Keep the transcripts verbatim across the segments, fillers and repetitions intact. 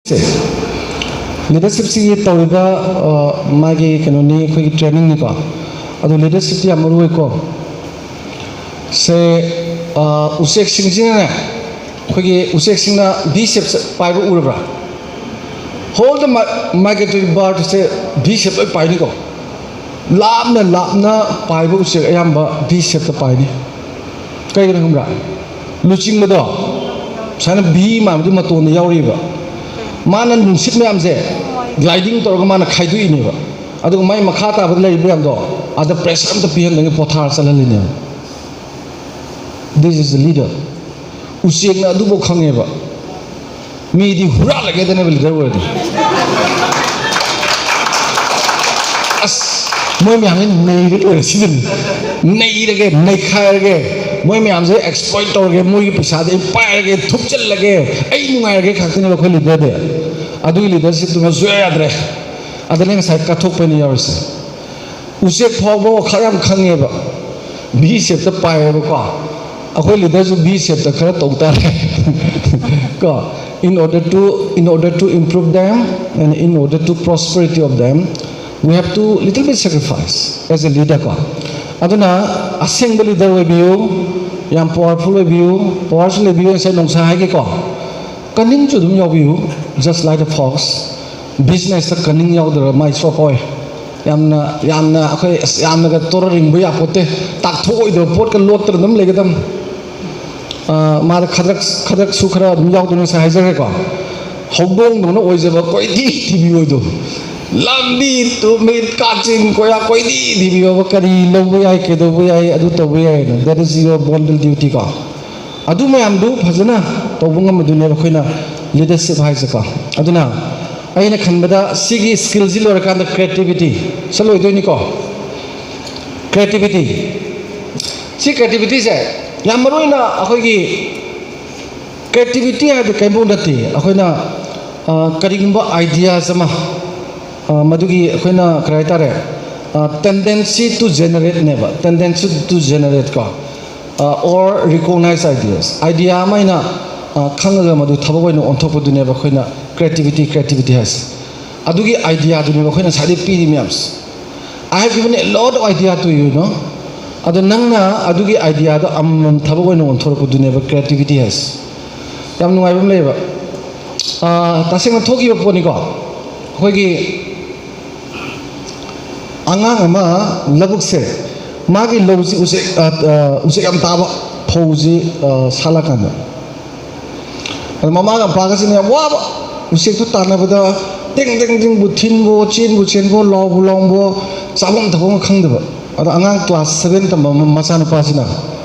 ꯁꯦ, ꯂꯤꯗꯔꯁꯤꯞꯁꯤꯒꯤ ꯇꯧꯔꯤꯕ, ꯑ, ꯃꯥꯒꯤ ꯀꯩꯅꯣꯅꯤ, ꯑꯩꯈꯣꯏꯒꯤ ꯇ꯭ꯔꯦꯅꯤꯡꯅꯤꯀꯣ꯫ ꯑꯗꯣ ꯂꯤꯗꯔꯁꯤꯞꯇꯤ ꯌꯥꯝ ꯃꯔꯨ ꯑꯣꯏꯀꯣ꯫ ꯁꯦ, ꯑ, ꯎꯆꯦꯛꯁꯤꯡꯁꯤꯅꯅꯦ, ꯑꯩꯈꯣꯏꯒꯤ ꯎꯆꯦꯛꯁꯤꯡꯅ ꯚꯤ ꯁꯦꯞꯁꯦ ꯄꯥꯏꯕ ꯎꯔꯕ꯭ꯔꯥ? All the mi-, migratory birdꯁꯦ ꯚꯤ ꯁꯦꯞ ꯂꯣꯏ ꯄꯥꯏꯅꯤꯀꯣ꯫ ꯂꯥꯞꯅ ꯂꯥꯞꯅ ꯄꯥꯏꯕ ꯎꯆꯦꯛ ꯑꯌꯥꯝꯕ ꯚꯤ ꯁꯦꯞꯇ ꯄꯥꯏꯅꯤ꯫ ꯀꯩꯒꯤꯅꯣ ꯈꯪꯕ꯭ꯔꯥ? ꯂꯨꯆꯤꯡꯕꯗꯣ ꯁꯨꯃꯥꯏꯅ ꯚꯤ ꯃꯥꯟꯕꯗꯤ ꯃꯇꯣꯟꯗ ꯌꯥꯎꯔꯤꯕ꯫ ꯃꯥꯅ ꯅꯨꯡꯁꯤꯠ ꯃꯌꯥꯝꯁꯦ ꯒ꯭ꯂꯥꯏꯗꯤꯡ ꯇꯧꯔꯒ ꯃꯥꯅ ꯈꯥꯏꯗꯣꯛꯏꯅꯦꯕ꯫ ꯑꯗꯨꯒ ꯃꯥꯏ ꯃꯈꯥ ꯇꯥꯕꯗ ꯂꯩꯔꯤꯕ ꯃꯌꯥꯝꯗꯣ ꯑꯗ ꯄ꯭ꯔꯦꯁꯔ ꯑꯝꯇ ꯄꯤꯍꯟꯗꯉꯩ ꯄꯣꯊꯥꯔ ꯆꯠꯍꯜꯂꯤꯅꯦꯕ꯫ This is the leader. ꯎꯆꯦꯛꯅ ꯑꯗꯨꯐꯥꯎ ꯈꯪꯉꯦꯕ꯫ ꯃꯤꯗꯤ ꯍꯨꯔꯥꯜꯂꯒꯦꯗꯅꯦꯕ ꯂꯤꯗꯔ ꯑꯣꯏꯔꯗꯤ꯫ ꯑꯁ, ꯃꯣꯏ ꯃꯌꯥꯝꯁꯦ ꯅꯩꯔ ꯂꯣꯏꯔꯦ ꯁꯤꯗꯅꯤ꯫ ꯅꯩꯔꯒꯦ, ꯅꯩꯈꯥꯏꯔꯒꯦ, ꯃꯣꯏ ꯃꯌꯥꯝꯁꯦ ꯑꯦꯛꯁꯄ꯭ꯂꯣꯏꯠ ꯇꯧꯔꯒꯦ, ꯃꯣꯏꯒꯤ ꯄꯩꯁꯥꯗꯤ ꯑꯩ ꯄꯥꯏꯔꯒꯦ, ꯊꯨꯞꯆꯜꯂꯒꯦ, ꯑꯩ ꯅꯨꯡꯉꯥꯏꯔꯒꯦ ꯈꯛꯇꯅꯦꯕ ꯑꯩꯈꯣꯏ ꯂꯤꯗꯔꯗꯤ꯫ ꯑꯗꯨꯒꯤ ꯂꯤꯗꯔꯁꯤꯞꯇꯨꯃ ꯁꯨꯌꯥ ꯌꯥꯗ꯭ꯔꯦ꯫ ꯑꯗꯨꯅꯦ ꯉꯁꯥꯏ ꯀꯠꯊꯣꯛꯄꯩꯅ ꯌꯥꯎꯔꯤꯁꯦ꯫ ꯎꯆꯦꯛ ꯐꯥꯎꯕ ꯋꯥꯈꯜ ꯌꯥꯝ ꯈꯪꯉꯦꯕ, ꯚꯤ ꯁꯦꯞꯇ ꯄꯥꯏꯌꯦꯕꯀꯣ꯫ ꯑꯩꯈꯣꯏ ꯂꯤꯗꯔꯁꯨ ꯚꯤ ꯁꯦꯞꯇ ꯈꯔ ꯇꯧ ꯇꯥꯔꯦ꯫ ꯀꯣ, in order to, in order to improve them and in order to prosperity of them, we have to little bit sacrifice as a leader ꯀꯣ꯫ ꯑꯗꯨꯅ ꯑꯁꯦꯡꯕ ꯂꯤꯗꯔ ꯑꯣꯏꯕꯤꯌꯨ, ꯌꯥꯝ ꯄꯋꯥꯔꯐꯨꯜ ꯑꯣꯏꯕꯤꯌꯨ, ꯄꯋꯥꯔꯁꯨ ꯂꯩꯕꯤꯌꯨ, ꯉꯁꯥꯏ ꯅꯣꯡꯁꯥ ꯍꯥꯏꯒꯦꯀꯣ꯫ ꯀꯅꯤꯡꯁꯨ ꯑꯗꯨꯝ ꯌꯥꯎꯕꯤꯌꯨ, just like a fox꯫ ꯕꯤꯖꯤꯅꯦꯁꯇ ꯀꯅꯤꯡ ꯌꯥꯎꯗ꯭ꯔꯒ ꯃꯥꯏ ꯆꯣꯞꯄ ꯑꯣꯏ꯫ ꯌꯥꯝꯅ, ꯌꯥꯝꯅ ꯑꯩꯈꯣꯏ, ꯑꯁ, ꯌꯥꯝꯅꯒ ꯇꯣꯔ ꯔꯤꯡꯕ ꯌꯥꯄꯣꯠꯇꯦ꯫ ꯇꯥꯛꯊꯣꯛꯑꯣꯏꯗꯕ ꯄꯣꯠꯀ ꯂꯣꯠꯇꯅ ꯑꯗꯨꯝ ꯂꯩꯒꯗꯝ꯫ ꯑ, ꯃꯥꯗ ꯈꯗ꯭ꯔꯛ, ꯈꯗ꯭ꯔꯛꯁꯨ ꯈꯔ ꯑꯗꯨꯝ ꯌꯥꯎꯗꯣꯏꯅꯤ, ꯉꯁꯥꯏ ꯍꯥꯏꯖꯈ꯭ꯔꯦꯀꯣ꯫ ꯍꯧꯗꯣꯡꯗꯧꯅ ꯑꯣꯏꯖꯕ ꯀꯣꯏꯊꯤ ꯊꯤꯕꯤ ꯑꯣꯏꯗꯣ꯫ ꯂꯝꯕꯤ ꯇꯨꯃꯤꯠ ꯀꯥꯆꯤꯟ ꯀꯣꯌꯥ ꯀꯣꯏꯊꯤ ꯊꯤꯕꯤ ꯑꯣꯏꯕ, ꯀꯔꯤ ꯂꯧꯕ ꯌꯥꯏ, ꯀꯩꯗꯧꯕ ꯌꯥꯏ, ꯑꯗꯨ ꯇꯧꯕ ꯌꯥꯏꯅ꯫ That is your bondal duty ꯀꯣ꯫ ꯑꯗꯨ ꯃꯌꯥꯝꯗꯨ ꯐꯖꯅ ꯇꯧꯕ ꯉꯝꯕꯗꯨꯅꯦꯕ ꯑꯩꯈꯣꯏꯅ ꯂꯤꯗꯔꯁꯤꯞ ꯍꯥꯏꯁꯦꯀꯣ꯫ ꯑꯗꯨꯅ ꯑꯩꯅ ꯈꯟꯕꯗ ꯁꯤꯒꯤ ꯁ꯭ꯀꯤꯜꯁꯤ ꯂꯣꯏꯔꯀꯥꯟꯗ ꯀ꯭ꯔꯤꯌꯦꯇꯤꯕꯤꯇꯤ ꯁꯤ ꯂꯣꯏꯗꯣꯏꯅꯤꯀꯣ꯫ ꯀ꯭ꯔꯤꯌꯦꯇꯤꯕꯤꯇꯤ, ꯁꯤ ꯀ꯭ꯔꯤꯌꯦꯇꯤꯕꯤꯇꯤꯁꯦ ꯌꯥꯝ ꯃꯔꯨ ꯑꯣꯏꯅ ꯑꯩꯈꯣꯏꯒꯤ ꯀ꯭ꯔꯤꯌꯦꯇꯤꯕꯤꯇꯤ ꯍꯥꯏꯕꯗꯤ ꯀꯔꯤꯝꯐꯥꯎ ꯅꯠꯇꯦ꯫ ꯑꯩꯈꯣꯏꯅ, ꯑ, ꯀꯔꯤꯒꯨꯝꯕ ꯑꯥꯏꯗꯤꯌꯥꯁ ꯑꯃ, ꯑ, ꯃꯗꯨꯒꯤ ꯑꯩꯈꯣꯏꯅ ꯀꯔꯤ ꯍꯥꯏꯇꯥꯔꯦ, ꯑ, tendency to generateꯅꯦꯕ, tendency to generate ꯀꯣ꯫ ꯑ, or recognize ideas꯫ ꯑꯥꯏꯗꯤꯌꯥ ꯑꯃ ꯑꯩꯅ, ꯑ, ꯈꯪꯉꯒ ꯃꯗꯨ ꯊꯕꯛ ꯑꯣꯏꯅ ꯑꯣꯟꯊꯣꯛꯄꯗꯨꯅꯦꯕ ꯑꯩꯈꯣꯏꯅ Creativity, creativity ꯍꯥꯏꯁꯦ꯫ ꯑꯗꯨꯒꯤ idea ꯗꯨꯅꯦꯕ ꯑꯩꯈꯣꯏꯅ ꯉꯁꯥꯏꯗꯩ ꯄꯤꯔꯤ ꯃꯌꯥꯝꯁꯦ꯫ I have given a lot of idea to you, no? ꯑꯗꯣ ꯅꯪꯅ ꯑꯗꯨꯒꯤ idea ꯗꯣ ꯑꯃꯃꯝ ꯊꯕꯛ ꯑꯣꯏꯅ ꯑꯣꯟꯊꯣꯔꯛꯄꯗꯨꯅꯦꯕ creativity ꯍꯥꯏꯁꯦ꯫ ꯌꯥꯝ ꯅꯨꯡꯉꯥꯏꯕ ꯑꯃ ꯂꯩꯌꯦꯕ꯫ ꯑꯥ, ꯇꯁꯦꯡꯅ ꯊꯣꯛꯈꯤꯕ ꯄꯣꯠꯅꯤꯀꯣ꯫ ꯑꯩꯈꯣꯏꯒꯤ ꯑꯉꯥꯡ ꯑꯃ ꯂꯧꯕꯨꯛꯁꯦ, ꯃꯥꯒꯤ ꯂꯧꯁꯤ ꯎꯆꯦꯛ, ꯑ, ꯑ, ꯎꯆꯦꯛ ꯌꯥꯝ ꯇꯥꯕ, ꯐꯧꯁꯤ, ꯑ, ꯁꯥꯠꯂꯀꯥꯟꯗ꯫ ꯑꯗ ꯃꯃꯥꯒ ꯃꯄꯥꯒꯁꯤꯅ ꯌꯥꯝ ꯋꯥꯕ, ꯎꯆꯦꯛꯇꯨ ꯇꯥꯟꯅꯕꯗ ꯇꯤꯡ ꯇꯤꯡ ꯇꯤꯡꯕꯨ ꯊꯤꯟꯕꯣ, ꯆꯦꯟꯕꯨ ꯆꯦꯟꯕꯣ, ꯂꯥꯎꯕꯨ ꯂꯥꯎꯕꯣ, ꯆꯥꯐꯝ ꯊꯛꯐꯝ ꯈꯪꯗꯕ꯫ ꯑꯗ ꯑꯉꯥꯡ class seven ꯇꯝꯕ ꯑꯃ ꯃꯆꯥꯅꯨꯄꯥꯁꯤꯅ,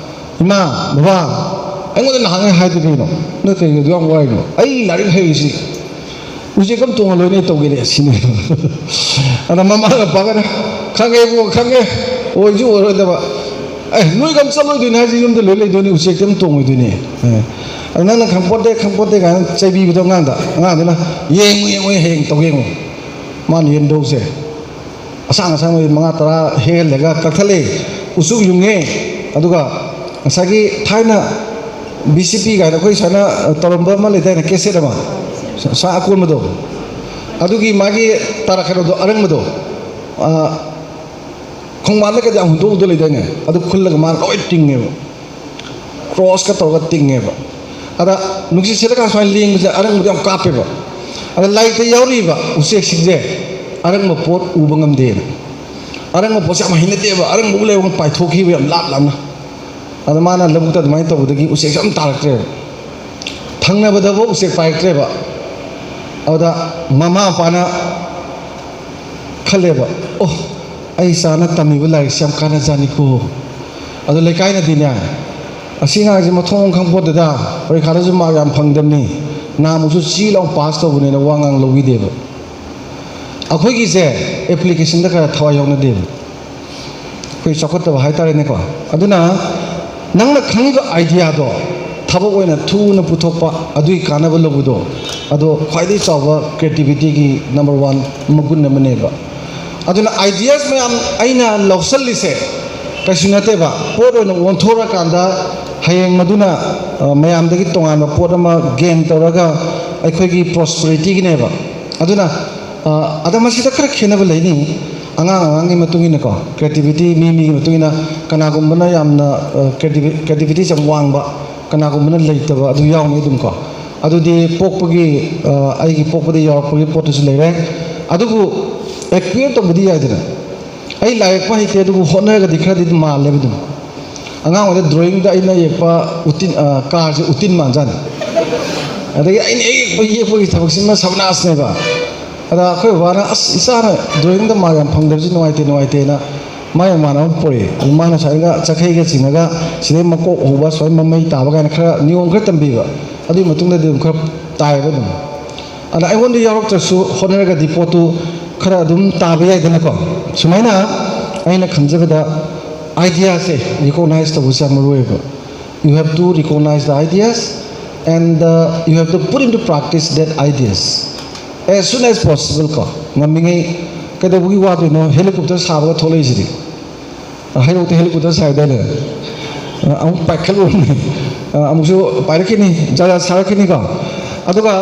"ꯏꯃꯥ, ꯕꯕꯥ, ꯑꯩꯉꯣꯟꯗ ꯅꯍꯥꯟꯉꯩ ꯍꯥꯏꯗꯤ ꯀꯩꯅꯣ? ꯅꯣꯏ ꯀꯩꯒꯤ ꯑꯗꯨ ꯌꯥꯝ ꯋꯥꯔꯤꯅꯣ? ꯑꯩ ꯂꯥꯏꯔꯤꯛ ꯍꯩꯔꯤꯁꯤ ꯎꯆꯦꯛ ꯑꯃ ꯇꯣꯡꯍꯜꯂꯣꯏꯅꯦ ꯇꯧꯒꯦꯅꯦ" ꯁꯤꯅꯦ꯫ ꯑꯗ ꯃꯃꯥꯒ ꯃꯄꯥꯒꯅ, "ꯈꯪꯉꯦ ꯏꯕꯨꯡꯉꯣ, ꯈꯪꯉꯦ, ꯑꯣꯏꯁꯨ ꯑꯣꯏꯔꯣꯏꯗꯕ꯫ ꯑꯦ, ꯅꯣꯏꯒ ꯑꯃ ꯆꯠꯂꯣꯏꯗꯣꯏꯅꯦ ꯍꯥꯏꯁꯦ, ꯌꯨꯝꯗ ꯂꯣꯏ ꯂꯩꯗꯣꯏꯅꯤ, ꯎꯆꯦꯛꯇꯤ ꯑꯃ ꯇꯣꯡꯉꯣꯏꯗꯣꯏꯅꯦ꯫ ꯑꯦ, ꯑꯗ ꯅꯪꯅ ꯈꯪꯄꯣꯠꯇꯦ, ꯈꯪꯄꯣꯠꯇꯦ" ꯀꯥꯏꯅ ꯆꯩꯕꯤꯕꯗꯣ ꯑꯉꯥꯡꯗ, ꯑꯉꯥꯡꯗꯨꯅ, "ꯌꯦꯡꯉꯨ, ꯌꯦꯡꯉꯨ, ꯍꯌꯦꯡ ꯇꯧꯒꯦ ꯌꯦꯡꯉꯨ"꯫ ꯃꯥꯅ ꯌꯦꯟꯗꯧꯁꯦ ꯑꯁꯥꯡ ꯑꯁꯥꯡꯕ ꯃꯉꯥ ꯇꯔꯥ ꯍꯦꯛꯍꯜꯂꯒ ꯀꯛꯊꯠꯂꯦ, ꯎꯆꯨ ꯌꯨꯡꯉꯦ꯫ ꯑꯗꯨꯒ ꯉꯁꯥꯏꯒꯤ ꯊꯥꯏꯅ ꯕꯤ ꯁꯤ ꯄꯤ ꯀꯥꯏꯅ ꯑꯩꯈꯣꯏ ꯁꯨꯃꯥꯏꯅ ꯇꯧꯔꯝꯕ ꯑꯃ ꯂꯩꯗꯥꯏꯅꯦ, cassette ꯑꯃ, ꯁꯥ ꯑꯀꯣꯟꯕꯗꯣ, ꯑꯗꯨꯒꯤ ꯃꯥꯒꯤ ꯇꯔꯥ ꯀꯩꯅꯣꯗꯣ, ꯑꯔꯪꯕꯗꯣ, ꯑ, ꯈꯣꯡꯕꯥꯟꯗꯒꯗꯤ ꯌꯥꯝ ꯍꯨꯟꯗꯣꯛ ꯍꯨꯟꯗꯣꯛ ꯂꯩꯗꯥꯏꯅꯦ, ꯑꯗꯨ ꯈꯨꯜꯂꯒ ꯃꯥꯅ ꯂꯣꯏ ꯇꯤꯡꯉꯦꯕ꯫ Cross ꯀ ꯇꯧꯔꯒ ꯇꯤꯡꯉꯦꯕ꯫ ꯑꯗ ꯅꯨꯡꯁꯤꯠ ꯁꯤꯠꯂꯀꯥꯟ ꯁꯨꯃꯥꯏꯅ ꯂꯦꯡꯕꯁꯦ ꯑꯔꯪꯕꯗ ꯌꯥꯝ ꯀꯥꯞꯄꯦꯕ꯫ ꯑꯗ ꯂꯥꯏꯔꯤꯛꯇ ꯌꯥꯎꯔꯤꯕ ꯎꯆꯦꯛꯁꯤꯡꯁꯦ ꯑꯔꯪꯕ ꯄꯣꯠ ꯎꯕ ꯉꯝꯗꯦꯅ꯫ ꯑꯔꯪꯕ ꯄꯣꯠꯁꯦ ꯌꯥꯝ ꯍꯩꯅꯗꯦꯕ, ꯑꯔꯪꯕ ꯎ ꯂꯩꯕ ꯄꯥꯏꯊꯣꯛꯈꯤꯕ ꯌꯥꯝ ꯂꯥꯞ ꯂꯥꯞꯅ꯫ ꯑꯗ ꯃꯥꯅ ꯂꯧꯕꯨꯛꯇ ꯑꯗꯨꯃꯥꯏꯅ ꯇꯧꯕꯗꯒꯤ ꯎꯆꯦꯛꯁꯦ ꯑꯝ ꯇꯥꯔꯛꯇ꯭ꯔꯦꯕ꯫ ꯊꯪꯅꯕꯗꯐꯥꯎ ꯎꯆꯦꯛ ꯄꯥꯏꯔꯛꯇ꯭ꯔꯦꯕ꯫ ꯑꯗꯨꯗ ꯃꯃꯥ ꯃꯄꯥꯅ ꯈꯜꯂꯦꯕ, "ꯑꯣ, ꯑꯩ ꯏꯆꯥꯅ ꯇꯝꯃꯤꯕ ꯂꯥꯏꯔꯤꯛꯁꯦ ꯌꯥꯝ ꯀꯥꯟꯅꯖꯥꯠꯅꯤꯀꯣ"꯫ ꯑꯗꯣ ꯂꯩꯀꯥꯏꯅꯗꯤꯅꯦ, "ꯑꯁꯤ ꯑꯉꯥꯡꯁꯦ ꯃꯊꯣꯡ ꯃꯔꯝ ꯈꯪꯄꯣꯠꯇꯦꯗ, ꯄꯔꯤꯈꯥꯗꯁꯨ ꯃꯥꯔꯛ ꯌꯥꯝ ꯐꯪꯗꯕꯅꯤ, ꯅꯍꯥꯟꯃꯨꯛꯁꯨ ꯆꯤ ꯂꯥꯎ ꯄꯥꯁ ꯇꯧꯕꯅꯦꯅ" ꯋꯥ ꯉꯥꯡ ꯂꯧꯕꯤꯗꯦꯕ꯫ ꯑꯩꯈꯣꯏꯒꯤꯁꯦ application ꯗ ꯈꯔ ꯊꯋꯥꯏ ꯌꯥꯎꯅꯗꯦꯕ꯫ ꯑꯩꯈꯣꯏ ꯆꯥꯎꯈꯠꯇꯕ ꯍꯥꯏꯇꯥꯔꯦꯅꯦꯀꯣ꯫ ꯑꯗꯨꯅ ꯅꯪꯅ ꯈꯪꯉꯤꯕ idea ꯗꯣ ꯊꯕꯛ ꯑꯣꯏꯅ ꯊꯨꯅ ꯄꯨꯊꯣꯛꯄ, ꯑꯗꯨꯒꯤ ꯀꯥꯟꯅꯕ ꯂꯧꯕꯗꯣ, ꯑꯗꯣ ꯈ꯭ꯋꯥꯏꯗꯒꯤ ꯆꯥꯎꯕ creativity ꯒꯤ number one ꯃꯒꯨꯟ ꯑꯃꯅꯦꯕ꯫ ꯑꯗꯨꯅ ideas ꯃꯌꯥꯝ ꯑꯩꯅ ꯂꯧꯁꯜꯂꯤꯁꯦ ꯀꯩꯁꯨ ꯅꯠꯇꯦꯕ, ꯄꯣꯠ ꯑꯣꯏꯅ ꯑꯣꯟꯊꯣꯔꯀꯥꯟꯗ ꯍꯌꯦꯡ ꯃꯗꯨꯅ, ꯑ, ꯃꯌꯥꯝꯗꯒꯤ ꯇꯣꯉꯥꯟꯕ ꯄꯣꯠ ꯑꯃ gain ꯇꯧꯔꯒ ꯑꯩꯈꯣꯏꯒꯤ ꯄ꯭ꯔꯣꯁꯄꯔꯤꯇꯤꯒꯤꯅꯦꯕ꯫ ꯑꯗꯨꯅ ꯑ, ꯑꯗ ꯃꯁꯤꯗ ꯈꯔ ꯈꯦꯠꯅꯕ ꯂꯩꯅꯤ꯫ ꯑꯉꯥꯡ ꯑꯉꯥꯡꯒꯤ ꯃꯇꯨꯡ ꯏꯟꯅꯀꯣ, ꯀ꯭ꯔꯤꯌꯦꯇꯤꯕꯤꯇꯤ ꯃꯤ ꯃꯤꯒꯤ ꯃꯇꯨꯡ ꯏꯟꯅ, ꯀꯅꯥꯒꯨꯝꯕꯅ ꯌꯥꯝꯅ ꯀ꯭ꯔꯤꯌꯦꯇꯤꯕꯤꯇꯤꯁꯦ ꯌꯥꯝ ꯋꯥꯡꯕ, ꯀꯅꯥꯒꯨꯝꯕꯅ ꯂꯩꯇꯕ, ꯑꯗꯨ ꯌꯥꯎꯅꯤ ꯑꯗꯨꯝꯀꯣ꯫ ꯑꯗꯨꯗꯤ ꯄꯣꯛꯄꯒꯤ, ꯑ, ꯑꯩꯒꯤ ꯄꯣꯛꯄꯗ ꯌꯥꯎꯔꯛꯄꯒꯤ ꯄꯣꯠꯇꯨꯁꯨ ꯂꯩꯔꯦ꯫ ꯑꯗꯨꯕꯨ ꯑꯦꯀ꯭ꯋꯦꯠ ꯇꯧꯕꯗꯤ ꯌꯥꯏꯗꯅ꯫ ꯑꯩ ꯂꯥꯏ ꯌꯦꯛꯄ ꯍꯩꯇꯦ, ꯑꯗꯨꯕꯨ ꯍꯣꯠꯅꯔꯒꯗꯤ ꯈꯔꯗꯤ ꯑꯗꯨꯝ ꯃꯥꯜꯂꯦꯕ ꯑꯗꯨꯝ꯫ ꯑꯉꯥꯡ ꯑꯣꯏꯗ ꯗ꯭ꯔꯣꯌꯤꯡꯗ ꯑꯩꯅ ꯌꯦꯛꯄ ꯎꯇꯤꯟ, ꯑ, ꯀꯥꯔꯁꯦ ꯎꯇꯤꯟ ꯃꯥꯟꯖꯥꯠꯅꯤ꯫ ꯑꯗꯒꯤ ꯑꯩꯅ ꯍꯦꯛ ꯌꯦꯛꯄ ꯌꯦꯛꯄꯒꯤ ꯊꯕꯛꯁꯤꯃ ꯁꯕꯅꯥꯁꯅꯦꯕ꯫ ꯑꯗ ꯑꯩꯈꯣꯏ ꯕꯕꯥꯅ, "ꯑꯁ, ꯏꯆꯥꯅ ꯗ꯭ꯔꯣꯌꯤꯡꯗ ꯃꯥꯔꯛ ꯌꯥꯝ ꯐꯪꯗꯕꯁꯤ ꯅꯨꯡꯉꯥꯏꯇꯦ, ꯅꯨꯡꯉꯥꯏꯇꯦꯅ" ꯃꯥꯏ ꯃꯃꯥꯟꯅꯕ ꯑꯃ ꯄꯨꯔꯛꯑꯦ꯫ ꯑꯗꯨ ꯃꯥꯅ ꯁꯨꯃꯥꯏꯅꯒ ꯆꯈꯩꯒ ꯆꯤꯡꯉꯒ ꯁꯤꯗꯩ ꯃꯀꯣꯛ ꯍꯧꯕ ꯁꯨꯃꯥꯏꯅ ꯃꯃꯩ ꯇꯥꯕ ꯀꯥꯏꯅ ꯈꯔ ꯅꯤꯌꯣꯝ ꯈꯔ ꯇꯝꯕꯤꯕ꯫ ꯑꯗꯨꯒꯤ ꯃꯇꯨꯡꯗꯗꯤ ꯑꯗꯨꯝ ꯈꯔ ꯇꯥꯏꯌꯦꯕ ꯑꯗꯨꯝ꯫ ꯑꯗ ꯑꯩꯉꯣꯟꯗ ꯌꯥꯎꯔꯛꯇ꯭ꯔꯁꯨ ꯍꯣꯠꯅꯔꯒꯗꯤ ꯄꯣꯠꯇꯨ ꯈꯔ ꯑꯗꯨꯝ ꯇꯥꯕ ꯌꯥꯏꯗꯅꯀꯣ꯫ ꯁꯨꯃꯥꯏꯅ ꯑꯩꯅ ꯈꯟꯖꯕꯗ ꯑꯥꯏꯗꯤꯌꯥꯁꯦ ꯔꯤꯀꯣꯛꯅꯥꯏꯁ ꯇꯧꯕꯁꯦ ꯌꯥꯝ ꯃꯔꯨ ꯑꯣꯏꯌꯦꯕ꯫ You have to recognize the ideas and, uh, you have to put into practice that ideas as soon as possible ꯀꯣ꯫ ꯉꯝꯃꯤꯉꯩ꯫ ꯀꯩꯗꯧꯕꯒꯤ ꯋꯥꯗꯣꯏꯅꯣ? ꯍꯦꯂꯤꯀꯣꯞꯇꯔ ꯁꯥꯕꯒ ꯊꯣꯛꯂꯛꯏꯁꯤꯗꯤ꯫ ꯍꯩꯔꯣꯛꯇ ꯍꯦꯂꯤꯀꯣꯞꯇꯔ ꯁꯥꯏꯗꯥꯏꯅꯦ? ꯑꯃꯨꯛ ꯄꯥꯏꯈꯠꯂꯨꯔꯅꯤ, ꯑꯃꯨꯛꯁꯨ ꯄꯥꯏꯔꯛꯈꯤꯅꯤ, ꯖꯥꯠ ꯖꯥꯠ ꯁꯥꯔꯛꯈꯤꯅꯤꯀꯣ꯫ ꯑꯗꯨꯒ,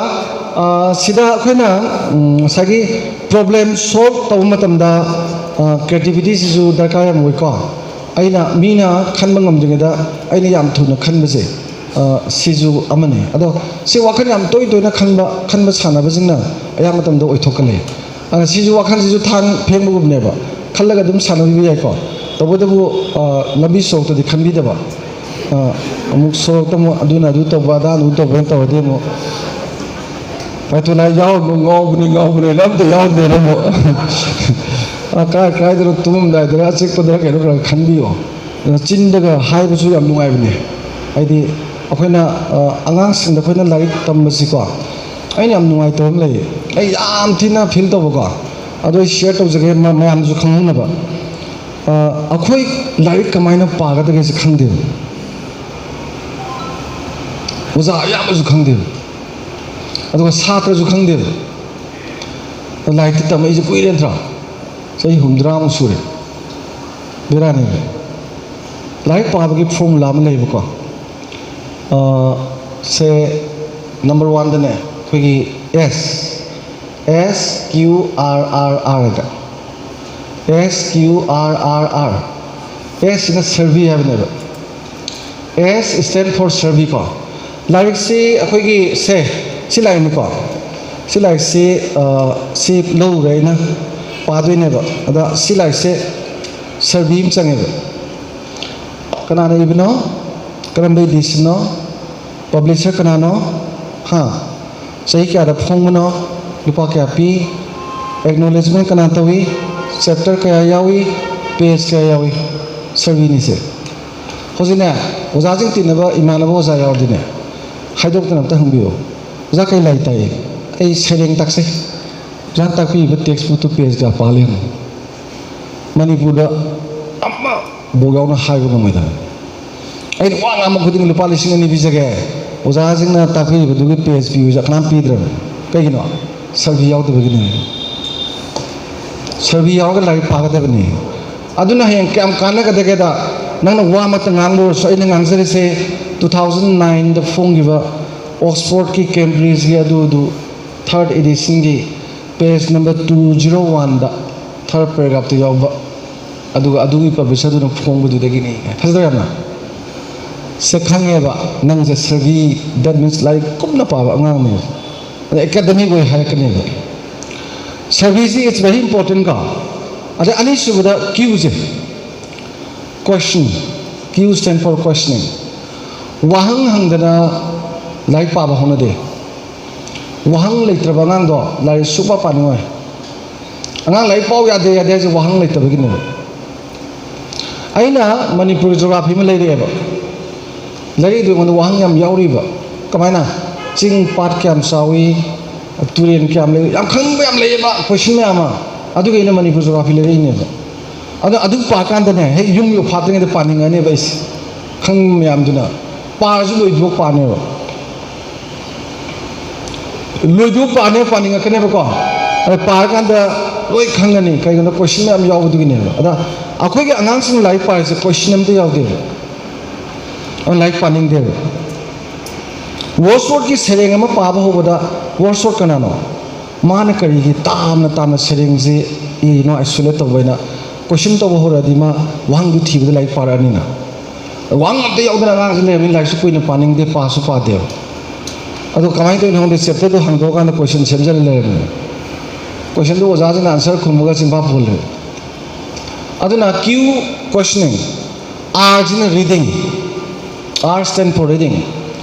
ꯑ, ꯁꯤꯗ ꯑꯩꯈꯣꯏꯅ, ꯎꯝ, ꯉꯁꯥꯏꯒꯤ ꯄ꯭ꯔꯣꯕ꯭ꯂꯦꯝ ꯁꯣꯜꯕ ꯇꯧꯕ ꯃꯇꯝꯗ, ꯑ, ꯀ꯭ꯔꯤꯌꯦꯇꯤꯕꯤꯇꯤꯁꯤꯁꯨ ꯗꯔꯀꯥꯔ ꯌꯥꯝ ꯑꯣꯏꯀꯣ꯫ ꯑꯩꯅ, ꯃꯤꯅ ꯈꯟꯕ ꯉꯝꯗ꯭ꯔꯤꯉꯩꯗ ꯑꯩꯅ ꯌꯥꯝ ꯊꯨꯅ ꯈꯟꯕꯁꯦ, ꯑ, ꯁꯤꯁꯨ ꯑꯃꯅꯤ꯫ ꯑꯗꯣ ꯁꯤ ꯋꯥꯈꯜ ꯌꯥꯝ ꯇꯣꯏ ꯇꯣꯏꯅ ꯈꯟꯕ, ꯈꯟꯕ ꯁꯥꯟꯅꯕꯁꯤꯡꯅ ꯑꯌꯥꯝꯕ ꯃꯇꯝꯗ ꯑꯣꯏꯊꯣꯛꯀꯜꯂꯤ꯫ ꯑꯗ ꯁꯤꯁꯨ ꯋꯥꯈꯜꯁꯤꯁꯨ ꯊꯥꯡ ꯐꯦꯡꯕꯒꯨꯝꯅꯦꯕ, ꯈꯜꯂꯒ ꯑꯗꯨꯝ ꯁꯥꯟꯅꯕꯤꯕ ꯌꯥꯏꯀꯣ꯫ ꯇꯧꯕꯇꯕꯨ, ꯑ, ꯂꯝꯕꯤ ꯁꯣꯔꯣꯛꯇꯗꯤ ꯈꯟꯕꯤꯗꯕ꯫ ꯑ, ꯑꯃꯨꯛ ꯁꯣꯔꯣꯛꯇ ꯑꯃꯨꯛ ꯑꯗꯨꯅ ꯑꯗꯨ ꯇꯧꯕ, ꯑꯗꯥꯅ ꯑꯗꯨ ꯇꯧꯕ ꯇꯧꯔꯗꯤ ꯑꯃꯨꯛ ꯄꯥꯏꯊꯣꯂꯥꯏ ꯌꯥꯎꯔꯅꯨ, ꯉꯥꯎꯕꯅꯤ, ꯉꯥꯎꯕꯅꯤ, ꯑꯝꯇ ꯌꯥꯎꯗꯦꯅ ꯑꯃꯨꯛ꯫ ꯑ, ꯀꯥꯏ ꯀꯥꯏꯗꯅꯣ ꯇꯨꯝꯃꯝꯗꯥꯏꯗꯔ ꯑꯆꯤꯛꯄꯗꯔ ꯀꯩꯅꯣ ꯈꯔ ꯈꯟꯕꯤꯌꯣ꯫ ꯑꯗꯨꯅ ꯆꯤꯟꯗꯒ ꯍꯥꯏꯕꯁꯨ ꯌꯥꯝ ꯅꯨꯡꯉꯥꯏꯕꯅꯦ꯫ ꯍꯥꯏꯗꯤ ꯑꯩꯈꯣꯏꯅ, ꯑ, ꯑꯉꯥꯡꯁꯤꯡꯗ ꯑꯩꯈꯣꯏꯅ ꯂꯥꯏꯔꯤꯛ ꯇꯝꯕꯁꯤꯀꯣ, ꯑꯩꯅ ꯌꯥꯝ ꯅꯨꯡꯉꯥꯏꯇꯕ ꯑꯃ ꯂꯩꯌꯦ꯫ ꯑꯩ ꯌꯥꯝ ꯊꯤꯅ ꯐꯤꯜ ꯇꯧꯕꯀꯣ꯫ ꯑꯗꯣ ꯑꯩ ꯁꯤꯌꯔ ꯇꯧꯖꯒꯦ ꯃ-, ꯃꯌꯥꯝꯁꯨ ꯈꯪꯍꯧꯅꯕ꯫ ꯑ, ꯑꯩꯈꯣꯏ ꯂꯥꯏꯔꯤꯛ ꯀꯃꯥꯏꯅ ꯄꯥꯒꯗꯒꯦꯁꯦ ꯈꯪꯗꯦꯕ꯫ ꯑꯣꯖꯥ ꯑꯌꯥꯝꯕꯁꯨ ꯈꯪꯗꯦꯕ꯫ ꯑꯗꯨꯒ ꯁꯥꯇ꯭ꯔꯁꯨ ꯈꯪꯗꯦꯕ꯫ ꯂꯥꯏꯔꯤꯛꯇꯤ ꯇꯝꯃꯛꯏꯁꯦ ꯀꯨꯏꯔꯦ ꯅꯠꯇ꯭ꯔꯥ? ꯆꯍꯤ ꯍꯨꯝꯗ꯭ꯔꯥꯃꯨꯛ ꯁꯨꯔꯦ꯫ ꯕꯦꯔꯥꯅꯦꯕ꯫ ꯂꯥꯏꯔꯤꯛ ꯄꯥꯕꯒꯤ ꯐꯣꯔꯃꯨꯂꯥ ꯑꯃ ꯂꯩꯌꯦꯕꯀꯣ꯫ ꯑ, ꯁꯦ, ꯅꯝꯕꯔ ꯋꯥꯟꯗꯅꯦ, ꯑꯩꯈꯣꯏꯒꯤ ꯑꯦꯁ ꯑꯦꯁ ꯀ꯭ꯌꯨ ꯑꯥꯔ ꯑꯥꯔ ꯑꯥꯔ ꯑꯦꯁ ꯀ꯭ꯌꯨ ꯑꯥꯔ ꯑꯥꯔ ꯑꯥꯔ ꯑꯦꯁ ꯁꯤꯅ ꯁꯔꯚꯤ ꯍꯥꯏꯕꯅꯦꯕ꯫ ꯑꯦꯁ stand for ꯁꯔꯚꯤ ꯀꯣ꯫ ꯂꯥꯏꯔꯤꯛꯁꯤ ꯑꯩꯈꯣꯏꯒꯤ ꯁꯦ ꯁꯤ ꯂꯥꯏꯔꯤꯛꯅꯤꯀꯣ꯫ ꯁꯤ ꯂꯥꯏꯔꯤꯛꯁꯤ ꯁꯤ ꯂꯧꯔꯦ ꯑꯩꯅ ꯄꯥꯗꯣꯏꯅꯦꯕ꯫ ꯑꯗ ꯁꯤ ꯂꯥꯏꯔꯤꯛꯁꯦ ꯁꯔꯚꯤ ꯑꯃ ꯆꯪꯉꯦꯕ꯫ ꯀꯅꯥꯅ ꯏꯕꯅꯣ? ꯀꯔꯝꯕ ꯏꯗꯤꯁꯟꯅꯣ? ꯄꯕ꯭ꯂꯤꯁꯔ ꯀꯅꯥꯅꯣ? ꯍꯥ? ꯆꯍꯤ ꯀꯌꯥꯗ ꯐꯣꯡꯕꯅꯣ? ꯂꯨꯄꯥ ꯀꯌꯥ ꯄꯤ? ꯑꯦꯛꯅꯣꯂꯦꯖꯃꯦꯟ ꯀꯅꯥ ꯇꯧꯏ? ꯆꯦꯞꯇꯔ ꯀꯌꯥ ꯌꯥꯎꯏ? ꯄꯦꯖ ꯀꯌꯥ ꯌꯥꯎꯏ? ꯁꯔꯚꯤꯅꯤꯁꯦ꯫ ꯍꯧꯖꯤꯛꯅꯦ, ꯑꯣꯖꯥꯁꯤꯡ ꯇꯤꯟꯅꯕ ꯏꯃꯥꯟꯅꯕ ꯑꯣꯖꯥ ꯌꯥꯎꯔꯗꯤꯅꯦ, ꯍꯥꯏꯗꯣꯛꯇꯅ ꯑꯝꯇ ꯍꯪꯕꯤꯌꯨ꯫ "ꯑꯣꯖꯥ, ꯀꯩ ꯂꯥꯏꯔꯤꯛ ꯇꯥꯛꯏ?" "ꯑꯩ ꯁꯩꯔꯦꯡ ꯇꯥꯛꯆꯩ꯫" "ꯑꯣꯖꯥꯅ ꯇꯥꯛꯄꯤꯔꯤꯕ ꯇꯦꯛꯁ ꯕꯨꯛꯇꯨ ꯄꯦꯖ ꯀꯌꯥ ꯄꯥꯜꯂꯤ?" ꯃꯅꯤꯄꯨꯔꯗ ꯑꯃꯐꯥꯎ ꯌꯥꯎꯅ ꯍꯥꯏꯕ ꯉꯝꯃꯣꯏꯗꯕꯅꯤ꯫ ꯑꯩꯅ ꯋꯥ ꯉꯥꯡꯕ ꯈꯨꯗꯤꯡ ꯂꯨꯄꯥ ꯂꯤꯁꯤꯡ ꯑꯅꯤ ꯄꯤꯖꯒꯦ, ꯑꯣꯖꯥꯁꯤꯡꯅ ꯇꯥꯛꯄꯤꯔꯤꯕꯗꯨꯒꯤ ꯄꯦꯖ ꯄꯤꯌꯨꯁꯦ ꯀꯅꯥꯝ ꯄꯤꯗ꯭ꯔꯕꯅꯤ꯫ ꯀꯩꯒꯤꯅꯣ? ꯁꯔꯚꯤ ꯌꯥꯎꯗꯕꯒꯤꯅꯦ꯫ ꯁꯔꯚꯤ ꯌꯥꯎꯔꯒ ꯂꯥꯏꯔꯤꯛ ꯄꯥꯒꯗꯕꯅꯤ꯫ ꯑꯗꯨꯅ ꯍꯌꯦꯡ ꯀꯌꯥꯝ ꯀꯥꯟꯅꯒꯗꯒꯦꯗ, ꯅꯪꯅ ꯋꯥ ꯑꯃꯇ ꯉꯥꯡꯕ ꯑꯣꯏꯔꯁꯨ, ꯑꯩꯅ ꯉꯥꯡꯖꯔꯤꯁꯦ ꯇꯨ ꯊꯥꯎꯖꯟ ꯅꯥꯏꯟꯗ ꯐꯣꯡꯈꯤꯕ ꯑꯣꯛꯁꯐꯣꯔꯗꯀꯤ, ꯀꯦꯝꯕ꯭ꯔꯤꯖꯀꯤ ꯑꯗꯨ ꯑꯗꯨ ꯊꯥꯔꯠ ꯏꯗꯤꯁꯟꯒꯤ ꯄꯦꯖ ꯅꯝꯕꯔ ꯇꯨ ꯖꯤꯔꯣ ꯋꯥꯟꯗ ꯊꯥꯔꯠ ꯄꯦꯔꯥꯒ꯭ꯔꯥꯐꯇ ꯌꯥꯎꯕ, ꯑꯗꯨꯒ ꯑꯗꯨꯒꯤ ꯄꯕ꯭ꯂꯤꯁꯔꯗꯨꯅ ꯐꯣꯡꯕꯗꯨꯗꯒꯤꯅꯤ꯫ ꯐꯖꯗ꯭ꯔꯥ ꯌꯥꯝꯅ? ꯁꯦ ꯈꯪꯉꯦꯕ, ꯅꯪꯁꯦ ꯁꯔꯚꯤ, that means ꯂꯥꯏꯔꯤꯛ ꯀꯨꯞꯅ ꯄꯥꯕ ꯑꯉꯥꯡꯅꯦꯕ꯫ ꯑꯗ ꯑꯦꯀꯥꯗꯃꯤꯛ ꯑꯣꯏ ꯍꯥꯏꯔꯛꯀꯅꯦꯕ꯫ ꯁꯔꯚꯤꯁꯤ it's very important ꯀꯣ꯫ ꯑꯗ ꯑꯅꯤꯁꯨꯕꯗ ꯀ꯭ꯌꯨꯁꯦ, ꯀꯣꯏꯁꯟ, ꯀ꯭ꯌꯨ stand for questioning꯫ ꯋꯥꯍꯪ ꯍꯪꯗꯅ ꯂꯥꯏꯔꯤꯛ ꯄꯥꯕ ꯍꯧꯅꯗꯦ꯫ ꯋꯥꯍꯪ ꯂꯩꯇ꯭ꯔꯕ ꯑꯉꯥꯡꯗꯣ ꯂꯥꯏꯔꯤꯛ ꯁꯨꯡꯄꯥ ꯄꯥꯅꯤꯡꯉꯣꯏ꯫ ꯑꯉꯥꯡ ꯂꯥꯏꯔꯤꯛ ꯄꯥꯎ ꯌꯥꯗꯦ ꯌꯥꯗꯦ ꯍꯥꯏꯁꯦ ꯋꯥꯍꯪ ꯂꯩꯇꯕꯒꯤꯅꯦꯕ꯫ ꯑꯩꯅ ꯃꯅꯤꯄꯨꯔꯒꯤ ꯖꯣꯒ꯭ꯔꯥꯐꯤ ꯑꯃ ꯂꯩꯔꯛꯑꯦꯕ꯫ ꯂꯩꯔꯛꯏꯗꯨ ꯑꯩꯉꯣꯟꯗ ꯋꯥꯍꯪ ꯌꯥꯝ ꯌꯥꯎꯔꯤꯕ꯫ ꯀꯃꯥꯏꯅ? ꯆꯤꯡ ꯄꯥꯠ ꯀꯌꯥꯝ ꯆꯥꯎꯏ, ꯇꯨꯔꯦꯟ ꯀꯌꯥꯝ ꯂꯩ, ꯌꯥꯝ ꯈꯪꯅꯤꯡꯕ ꯌꯥꯝ ꯂꯩꯌꯦꯕ, ꯀꯣꯏꯁꯟ ꯃꯌꯥꯝ ꯑꯃ꯫ ꯑꯗꯨꯒꯤ ꯑꯩꯅ ꯃꯅꯤꯄꯨꯔ ꯖꯣꯒ꯭ꯔꯥꯐꯤ ꯂꯩꯔꯛꯏꯅꯦꯕ꯫ ꯑꯗꯣ ꯑꯗꯨ ꯄꯥꯀꯥꯟꯗꯅꯦ, ꯍꯦꯛ ꯌꯨꯝ ꯌꯧꯐꯥꯠꯇ꯭ꯔꯤꯉꯩꯗ ꯄꯥꯅꯤꯡꯉꯅꯦꯕ ꯑꯩꯁꯦ꯫ ꯈꯪꯕ ꯃꯌꯥꯝꯗꯨꯅ ꯄꯥꯔꯁꯨ ꯂꯣꯏꯗ꯭ꯔꯤꯐꯥꯎ ꯄꯥꯅꯦꯕ꯫ ꯂꯣꯏꯗ꯭ꯔꯤꯐꯥꯎ ꯄꯥꯅꯦꯕ, ꯄꯥꯅꯤꯡꯉꯛꯀꯅꯦꯕꯀꯣ꯫ ꯑꯗ ꯄꯥꯔꯀꯥꯟꯗ ꯂꯣꯏ ꯈꯪꯒꯅꯤ꯫ ꯀꯩꯒꯤꯅꯣ? ꯀꯣꯏꯁꯟ ꯃꯌꯥꯝ ꯌꯥꯎꯕꯗꯨꯒꯤꯅꯦꯕ꯫ ꯑꯗ ꯑꯩꯈꯣꯏꯒꯤ ꯑꯉꯥꯡꯁꯤꯡ ꯂꯥꯏꯔꯤꯛ ꯄꯥꯔꯤꯁꯦ ꯀꯣꯏꯁꯟ ꯑꯝꯇ ꯌꯥꯎꯗꯦꯕ꯫ ꯑꯗꯨꯅ ꯂꯥꯏꯔꯤꯛ ꯄꯥꯅꯤꯡꯗꯦꯕ꯫ Wordsworthꯀꯤ ꯁꯩꯔꯦꯡ ꯑꯃ ꯄꯥꯕ ꯍꯧꯕꯗ, Wordsworth ꯀꯅꯥꯅꯣ? ꯃꯥꯅ ꯀꯔꯤꯒꯤ ꯇꯥꯝꯅ ꯇꯥꯝꯅ ꯁꯩꯔꯦꯡꯁꯤ ꯏꯔꯤꯅꯣ? Isolate ꯇꯧꯕ ꯑꯩꯅ question ꯇꯧꯕ ꯍꯧꯔꯛꯑꯗꯤ ꯃꯥ ꯋꯥꯍꯪꯗꯨ ꯊꯤꯕꯗ ꯂꯥꯏꯔꯤꯛ ꯄꯥꯔꯛꯑꯅꯤꯅ꯫ ꯋꯥꯍꯪ ꯑꯝꯇ ꯌꯥꯎꯗꯅ ꯑꯉꯥꯡꯁꯤ ꯂꯩꯔꯕꯅꯤꯅ ꯂꯥꯏꯔꯤꯛꯁꯨ ꯀꯨꯏꯅ ꯄꯥꯅꯤꯡꯗꯦ, ꯄꯥꯁꯨ ꯄꯥꯗꯦꯕ꯫ ꯑꯗꯣ ꯀꯃꯥꯏꯅ ꯇꯧꯔꯤꯅꯣ ꯈꯪꯗꯦ, chapterꯗꯣ ꯍꯥꯡꯗꯣꯛꯑꯀꯥꯟꯗ question ꯁꯦꯝꯖꯜꯂ ꯂꯩꯔꯕꯅꯦ꯫ Questionꯗꯨ ꯑꯣꯖꯥꯁꯤꯅ answer ꯈꯨꯝꯃꯒ ꯆꯤꯟꯐꯥ ꯄꯨꯍꯜꯂꯦ꯫ ꯑꯗꯨꯅ Q, questioning, R ꯁꯤꯅ reading, R stand for reading꯫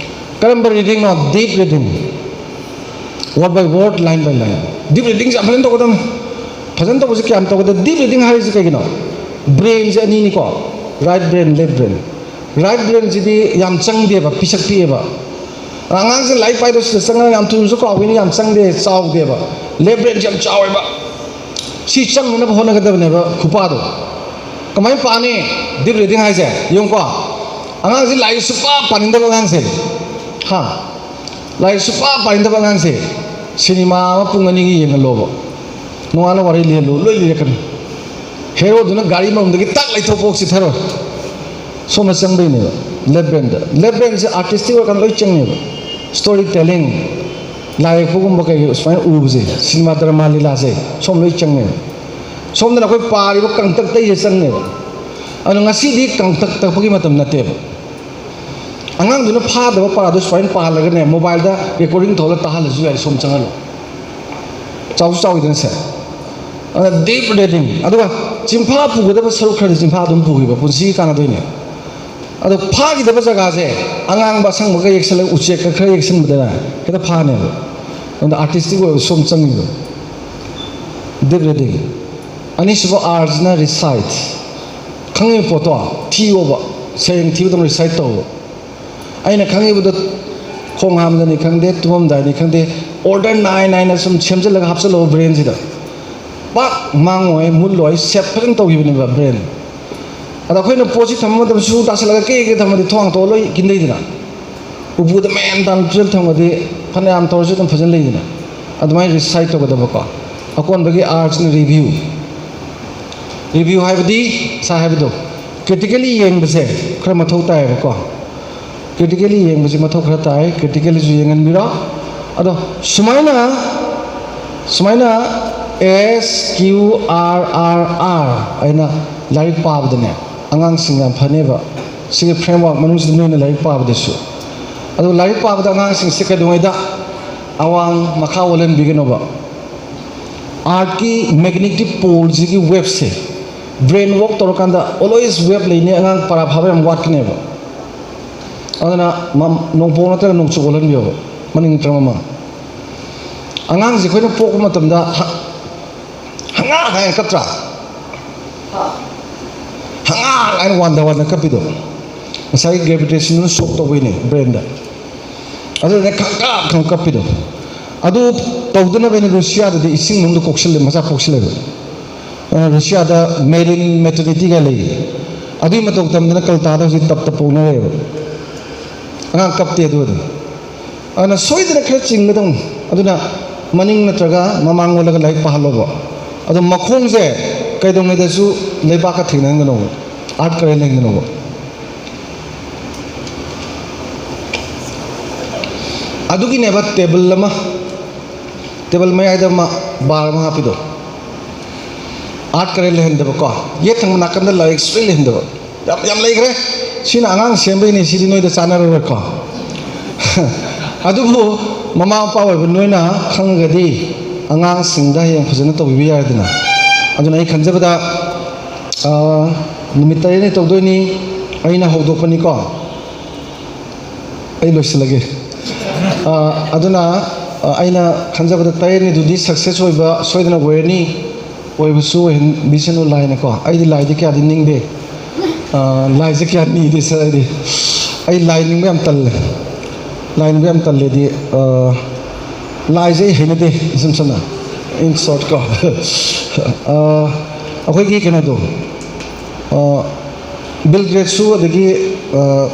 ꯀꯔꯝꯕ readingꯅꯣ? Deep reading, word by word, line by line꯫ Deep readingꯁꯦ ꯌꯥꯝ ꯐꯖꯅ ꯇꯧꯒꯗꯕꯅꯤ꯫ ꯐꯖꯅ ꯇꯧꯕꯁꯦ ꯀꯌꯥꯝ ꯇꯧꯒꯗ? Deep reading ꯍꯥꯏꯔꯤꯁꯦ ꯀꯩꯒꯤꯅꯣ? Brainꯁꯦ ꯑꯅꯤꯅꯤꯀꯣ, right brain, left brain꯫ Right brainꯁꯤꯗꯤ ꯌꯥꯝ ꯆꯪꯗꯦꯕ, ꯄꯤꯁꯛ ꯄꯤꯛꯑꯦꯕ꯫ ꯑꯉꯥꯡꯁꯦ ꯂꯥꯏꯔꯤꯛ ꯄꯥꯏꯗꯣ ꯁꯤꯗ ꯆꯪꯉꯒ ꯌꯥꯝ ꯊꯨꯅꯁꯨ ꯀꯥꯎꯈꯤꯅꯤ, ꯌꯥꯝ ꯆꯪꯗꯦ, ꯆꯥꯎꯗꯦꯕ꯫ Left brainꯁꯦ ꯌꯥꯝ ꯆꯥꯎꯋꯦꯕ꯫ ꯁꯤ ꯆꯪꯅꯅꯕ ꯍꯣꯠꯅꯒꯗꯕꯅꯦꯕ ꯈꯨꯄꯥꯗꯣ꯫ ꯀꯃꯥꯏꯅ ꯄꯥꯅꯤ? Deep reading ꯍꯥꯏꯁꯦ ꯌꯦꯡꯉꯨꯀꯣ꯫ ꯑꯉꯥꯡꯁꯤ ꯂꯥꯏꯔꯤꯛ ꯁꯨꯡꯄꯥ ꯄꯥꯅꯤꯡꯗꯕ ꯑꯉꯥꯡꯁꯦ, ꯍꯥ, ꯂꯥꯏꯔꯤꯛ ꯁꯨꯡꯄꯥ ꯄꯥꯅꯤꯡꯗꯕ ꯑꯉꯥꯡꯁꯦ ꯁꯤꯅꯦꯃꯥ ꯑꯃ ꯄꯨꯡ ꯑꯅꯤꯒꯤ ꯌꯦꯡꯍꯜꯂꯣꯕ꯫ ꯅꯣꯡꯉꯥꯜꯂ ꯋꯥꯔꯤ ꯂꯤꯍꯜꯂꯨ, ꯂꯣꯏ ꯂꯤꯔꯛꯀꯅꯤ꯫ ꯍꯦꯔꯣꯗꯨꯅ ꯒꯥꯔꯤ ꯃꯅꯨꯡꯗꯒꯤ ꯇꯛ ꯂꯩꯊꯣꯛꯄ ꯐꯥꯎ ꯆꯤꯊꯔꯣꯏ꯫ ꯁꯣꯝꯗ ꯆꯪꯗꯣꯏꯅꯦꯕ, left brainꯗ꯫ Left brainꯁꯦ artistic ꯑꯣꯏꯔꯀꯥꯟꯗ ꯂꯣꯏ ꯆꯪꯉꯦꯕ꯫ Story telling, ꯂꯥꯏ ꯌꯦꯛꯄꯒꯨꯝꯕ ꯀꯩ ꯁꯨꯃꯥꯏꯅ ꯎꯕꯁꯦ, ꯁꯤꯅꯦꯃꯥ ꯗ꯭ꯔꯃꯥ ꯂꯤꯂꯥꯁꯦ ꯁꯣꯝ ꯂꯣꯏ ꯆꯪꯉꯦꯕ꯫ ꯁꯣꯝꯗꯅ ꯑꯩꯈꯣꯏ ꯄꯥꯔꯤꯕ ꯀꯪꯇꯛ ꯇꯩꯁꯦ ꯆꯪꯉꯦꯕ꯫ ꯑꯗꯣ ꯉꯁꯤꯗꯤ ꯀꯪꯇꯛ ꯇꯛꯄꯒꯤ ꯃꯇꯝ ꯅꯠꯇꯦꯕ꯫ ꯑꯉꯥꯡꯗꯨꯅ ꯐꯥꯗꯕ ꯄꯔꯥꯗꯣ ꯁꯨꯃꯥꯏꯅ ꯄꯥꯍꯜꯂꯒꯅꯦ, mobileꯗ recording ꯇꯧꯔꯒ ꯇꯥꯍꯜꯂꯁꯨ ꯌꯥꯏ, ꯁꯣꯝ ꯆꯪꯍꯜꯂꯣ꯫ ꯆꯥꯎꯁꯨ ꯆꯥꯎꯋꯤꯗꯅ ꯁꯦ꯫ ꯑꯗꯨꯅ deep reading꯫ ꯑꯗꯨꯒ ꯆꯤꯟꯐꯥ ꯄꯨꯒꯗꯕ ꯁꯔꯨꯛ ꯈꯔꯗꯤ ꯆꯤꯟꯐꯥ ꯑꯗꯨꯝ ꯄꯨꯈꯤꯕ, ꯄꯨꯟꯁꯤꯒꯤ ꯀꯥꯟꯅꯗꯣꯏꯅꯦ꯫ ꯑꯗꯣ ꯐꯥꯈꯤꯗꯕ ꯖꯒꯥꯁꯦ ꯑꯉꯥꯡꯕ ꯑꯁꯪꯕꯒ ꯌꯦꯛꯁꯜꯂꯒ ꯎꯆꯦꯛꯀ ꯈꯔ ꯌꯦꯛꯁꯟꯕꯗꯅ ꯍꯦꯛꯇ ꯐꯥꯅꯦꯕ꯫ ꯑꯗꯨꯅ artistic ꯑꯣꯏꯕ ꯁꯣꯝ ꯆꯪꯉꯤꯕ꯫ Deep reading꯫ ꯑꯅꯤꯁꯨꯕ Rꯁꯤꯅ recite꯫ ꯈꯪꯉꯤꯕ ꯄꯣꯠꯇꯣ ꯊꯤꯌꯣꯕ, ꯁꯩꯔꯦꯡ ꯊꯤꯕꯗꯧꯅ recite ꯇꯧꯕ꯫ ꯑꯩꯅ ꯈꯪꯉꯤꯕꯗꯣ ꯈꯣꯡ ꯍꯥꯝꯕꯗꯅꯤ ꯈꯪꯗꯦ, ꯇꯨꯝꯃꯝꯗꯥꯏꯅꯤ ꯈꯪꯗꯦ, order ꯅꯥꯏ ꯅꯥꯏꯅ ꯁꯨꯝ ꯁꯦꯝꯖꯤꯜꯂꯒ ꯍꯥꯞꯆꯤꯜꯂꯣꯕ brainꯁꯤꯗ꯫ ꯄꯥꯛ ꯃꯥꯡꯉꯣꯏ, ꯃꯨꯠꯂꯣꯏ, shape ꯐꯖꯅ ꯇꯧꯈꯤꯕꯅꯦꯕ brain꯫ ꯑꯗ ꯑꯩꯈꯣꯏꯅ ꯄꯣꯠꯁꯤ ꯊꯝꯕ ꯃꯇꯝꯗ ꯁꯨ ꯇꯥꯁꯤꯜꯂꯒ ꯀꯦ ꯀꯦ ꯊꯝꯃꯗꯤ ꯊꯣꯡ ꯍꯥꯡꯇꯣꯛꯑ ꯂꯣꯏ ꯀꯤꯟꯗꯩꯗꯅ꯫ ꯎꯄꯨꯗ ꯃꯌꯥꯝ ꯇꯥꯅ ꯄꯤꯁꯜ ꯊꯝꯃꯗꯤ ꯐꯅꯌꯥꯝ ꯇꯧꯔꯁꯨ ꯑꯗꯨꯝ ꯐꯖꯅ ꯂꯩꯗꯅ꯫ ꯑꯗꯨꯃꯥꯏꯅ recite ꯇꯧꯒꯗꯕꯀꯣ꯫ ꯑꯀꯣꯟꯕꯒꯤ Rꯁꯤꯅ review꯫ Review ꯍꯥꯏꯕꯗꯤ ꯉꯁꯥꯏ ꯍꯥꯏꯕꯗꯣ, critically ꯌꯦꯡꯕꯁꯦ ꯈꯔ ꯃꯊꯧ ꯇꯥꯏꯌꯦꯕꯀꯣ꯫ ꯀ꯭ꯔꯤꯇꯤꯀꯦꯜꯂꯤ ꯌꯦꯡꯕꯁꯤ ꯃꯊꯧ ꯈꯔ ꯇꯥꯏ꯫ ꯀ꯭ꯔꯤꯇꯤꯀꯦꯜꯂꯤꯁꯨ ꯌꯦꯡꯍꯟꯕꯤꯔꯣ꯫ ꯑꯗꯣ ꯁꯨꯃꯥꯏꯅ ꯁꯨꯃꯥꯏꯅ S Q R R R ꯍꯥꯏꯅ ꯂꯥꯏꯔꯤꯛ ꯄꯥꯕꯗꯅꯦ, ꯑꯉꯥꯡꯁꯤꯡ ꯌꯥꯝ ꯐꯅꯦꯕ꯫ ꯁꯤꯒꯤ ꯐ꯭ꯔꯦꯝꯋꯥꯔꯛ ꯃꯅꯨꯡꯁꯤꯗ ꯅꯣꯏꯅ ꯂꯥꯏꯔꯤꯛ ꯄꯥꯕꯗꯁꯨ꯫ ꯑꯗꯨ ꯂꯥꯏꯔꯤꯛ ꯄꯥꯕꯗ ꯑꯉꯥꯡꯁꯤꯡꯁꯦ ꯀꯩꯗꯧꯉꯩꯗ ꯑꯋꯥꯡ ꯃꯈꯥ ꯑꯣꯜꯍꯟꯕꯤꯒꯅꯣꯕ꯫ ꯑꯥꯔꯠꯀꯤ ꯃꯦꯒꯅꯦꯇꯤꯛ ꯄꯣꯜꯁꯤꯒꯤ ꯋꯦꯕꯁꯦ ꯕ꯭ꯔꯦꯟ ꯋꯥꯛ ꯇꯧꯔꯀꯥꯟꯗ ꯑꯣꯜꯋꯦꯁ ꯋꯦꯕ ꯂꯩꯅꯤ꯫ ꯑꯉꯥꯡ ꯄꯔꯥ ꯐꯥꯕ ꯌꯥꯝ ꯋꯥꯠꯀꯅꯦꯕ꯫ ꯑꯗꯨꯅ ꯃꯝ-, ꯅꯣꯡꯄꯣꯛ ꯅꯠꯇ꯭ꯔꯒ ꯅꯣꯡꯆꯨꯞ ꯑꯣꯜꯍꯟꯕꯤꯌꯣꯕ, ꯃꯅꯤꯡ ꯅꯠꯇ꯭ꯔꯒ ꯃꯃꯥꯡ꯫ ꯑꯉꯥꯡꯁꯦ ꯑꯩꯈꯣꯏꯅ ꯄꯣꯛꯄ ꯃꯇꯝꯗ ꯍ-, ꯍꯪꯒꯥ ꯍꯪꯒꯥ ꯀꯞꯇ꯭ꯔꯥ? ꯍꯪꯒꯥ ꯍꯥꯏꯅ ꯋꯥꯟꯗ ꯋꯥꯟꯗ ꯀꯞꯄꯤꯗꯣ, ꯉꯁꯥꯏꯒꯤ ꯒ꯭ꯔꯦꯚꯤꯇꯦꯁꯟꯗꯨꯅ ꯁꯣꯛ ꯇꯧꯕꯩꯅꯦ ꯕ꯭ꯔꯦꯟꯗ꯫ ꯑꯗꯨꯅ ꯈꯪꯀꯞ ꯈꯪꯀꯞ ꯀꯞꯄꯤꯗꯣ꯫ ꯑꯗꯨ ꯇꯧꯗꯅꯕ ꯑꯩꯅ ꯔꯨꯁꯤꯌꯥꯗꯗꯤ ꯏꯁꯤꯡ ꯃꯅꯨꯡꯗ ꯀꯣꯛꯁꯤꯜꯂꯦ, ꯃꯆꯥ ꯄꯣꯛꯁꯤꯜꯂꯦꯕ꯫ ꯑ, ꯔꯨꯁꯤꯌꯥꯗ ꯃꯦꯔꯤꯟ ꯃꯦꯇꯔꯅꯤꯇꯤꯒ ꯂꯩ꯫ ꯑꯗꯨꯒꯤ ꯃꯇꯧ ꯇꯝꯗꯅ ꯀꯜꯀꯇꯥꯗ ꯍꯧꯖꯤꯛ ꯇꯞ ꯇꯞ ꯄꯣꯛꯅꯔꯦꯕ꯫ ꯑꯉꯥꯡ ꯀꯞꯇꯦ ꯑꯗꯨ ꯑꯗꯨꯝ꯫ ꯑꯗꯨꯅ ꯁꯣꯏꯗꯅ ꯈꯔ ꯆꯤꯡꯒꯗꯧꯅꯤ꯫ ꯑꯗꯨꯅ ꯃꯅꯤꯡ ꯅꯠꯇ꯭ꯔꯒ ꯃꯃꯥꯡ ꯑꯣꯜꯂꯒ ꯂꯥꯏꯔꯤꯛ ꯄꯥꯍꯜꯂꯣꯕ꯫ ꯑꯗꯣ ꯃꯈꯣꯡꯁꯦ ꯀꯩꯗꯧꯉꯩꯗꯁꯨ ꯂꯩꯕꯥꯛꯀ ꯊꯦꯡꯅꯍꯟꯒꯅꯣꯕ, ꯑꯥꯔꯠ ꯀꯔꯦꯟ ꯂꯩꯍꯟꯒꯅꯣꯕ꯫ ꯑꯗꯨꯒꯤꯅꯦꯕ ꯇꯦꯕꯜ ꯑꯃ, ꯇꯦꯕꯜ ꯃꯌꯥꯏꯗ ꯑꯃ ꯕꯥꯔ ꯑꯃ ꯍꯥꯞꯄꯤꯗꯣ, ꯑꯥꯔꯠ ꯀꯔꯦꯟ ꯂꯩꯍꯟꯗꯕꯀꯣ, ꯌꯦꯠ ꯊꯪꯕ ꯅꯥꯀꯟꯗ ꯂꯥꯏꯔꯤꯛ ꯁꯨꯡꯂꯩ ꯂꯩꯍꯟꯗꯕ꯫ ꯌꯥꯝ, ꯌꯥꯝ ꯂꯩꯈ꯭ꯔꯦ꯫ ꯁꯤꯅ ꯑꯉꯥꯡ ꯁꯦꯝꯕꯩꯅꯦ, ꯁꯤꯗꯤ ꯅꯣꯏꯗ ꯆꯥꯟꯅꯔꯔꯣꯏꯀꯣ꯫ ꯑꯗꯨꯕꯨ ꯃꯃꯥ ꯃꯄꯥ ꯑꯣꯏꯕ ꯅꯣꯏꯅ ꯈꯪꯉꯒꯗꯤ ꯑꯉꯥꯡꯁꯤꯡꯗ ꯍꯌꯦꯡ ꯐꯖꯅ ꯇꯧꯕꯤꯕ ꯌꯥꯏꯗꯅ꯫ ꯑꯗꯨꯅ ꯑꯩ ꯈꯟꯖꯕꯗ, ꯑꯥ, ꯅꯨꯃꯤꯠ ꯇꯔꯦꯠꯅꯤ ꯇꯧꯗꯣꯏꯅꯤ꯫ ꯑꯩꯅ ꯍꯧꯗꯣꯛꯄꯅꯤꯀꯣ꯫ ꯑꯩ ꯂꯣꯏꯁꯤꯜꯂꯒꯦ꯫ ꯑꯥ, ꯑꯗꯨꯅ, ꯑꯥ, ꯑꯩꯅ ꯈꯟꯖꯕꯗ ꯇꯔꯦꯠꯅꯤꯗꯨꯗꯤ ꯁꯛꯁꯦꯁ ꯑꯣꯏꯕ ꯁꯣꯏꯗꯅ ꯑꯣꯏꯔꯅꯤ꯫ ꯑꯣꯏꯕꯁꯨ ꯑꯣꯏꯍꯟꯕꯤꯁꯅꯨ ꯂꯥꯏꯅꯀꯣ꯫ ꯑꯩꯗꯤ ꯂꯥꯏꯗꯤ ꯀꯌꯥꯗꯤ ꯅꯤꯡꯗꯦ꯫ ꯑꯥ, ꯂꯥꯏꯁꯦ ꯀꯌꯥ ꯅꯤꯡꯗꯦ ꯁꯥꯔ ꯑꯩꯗꯤ꯫ ꯑꯩ ꯂꯥꯏ ꯅꯤꯡꯕ ꯌꯥꯝ ꯇꯜꯂꯦ꯫ ꯂꯥꯏ ꯅꯤꯡꯕ ꯌꯥꯝ ꯇꯜꯂꯦꯗꯤ, ꯑꯥ, ꯂꯥꯏꯁꯦ ꯑꯩ ꯍꯩꯅꯗꯦ, ꯏꯁꯝ ꯁꯝꯅ꯫ In short ꯀꯣ꯫ ꯑꯥ, ꯑꯩꯈꯣꯏꯒꯤ ꯀꯩꯅꯣꯗꯣ, ꯑꯥ, ꯕꯤꯜ ꯒꯦꯠꯁꯁꯨ ꯑꯗꯒꯤ, ꯑꯥ,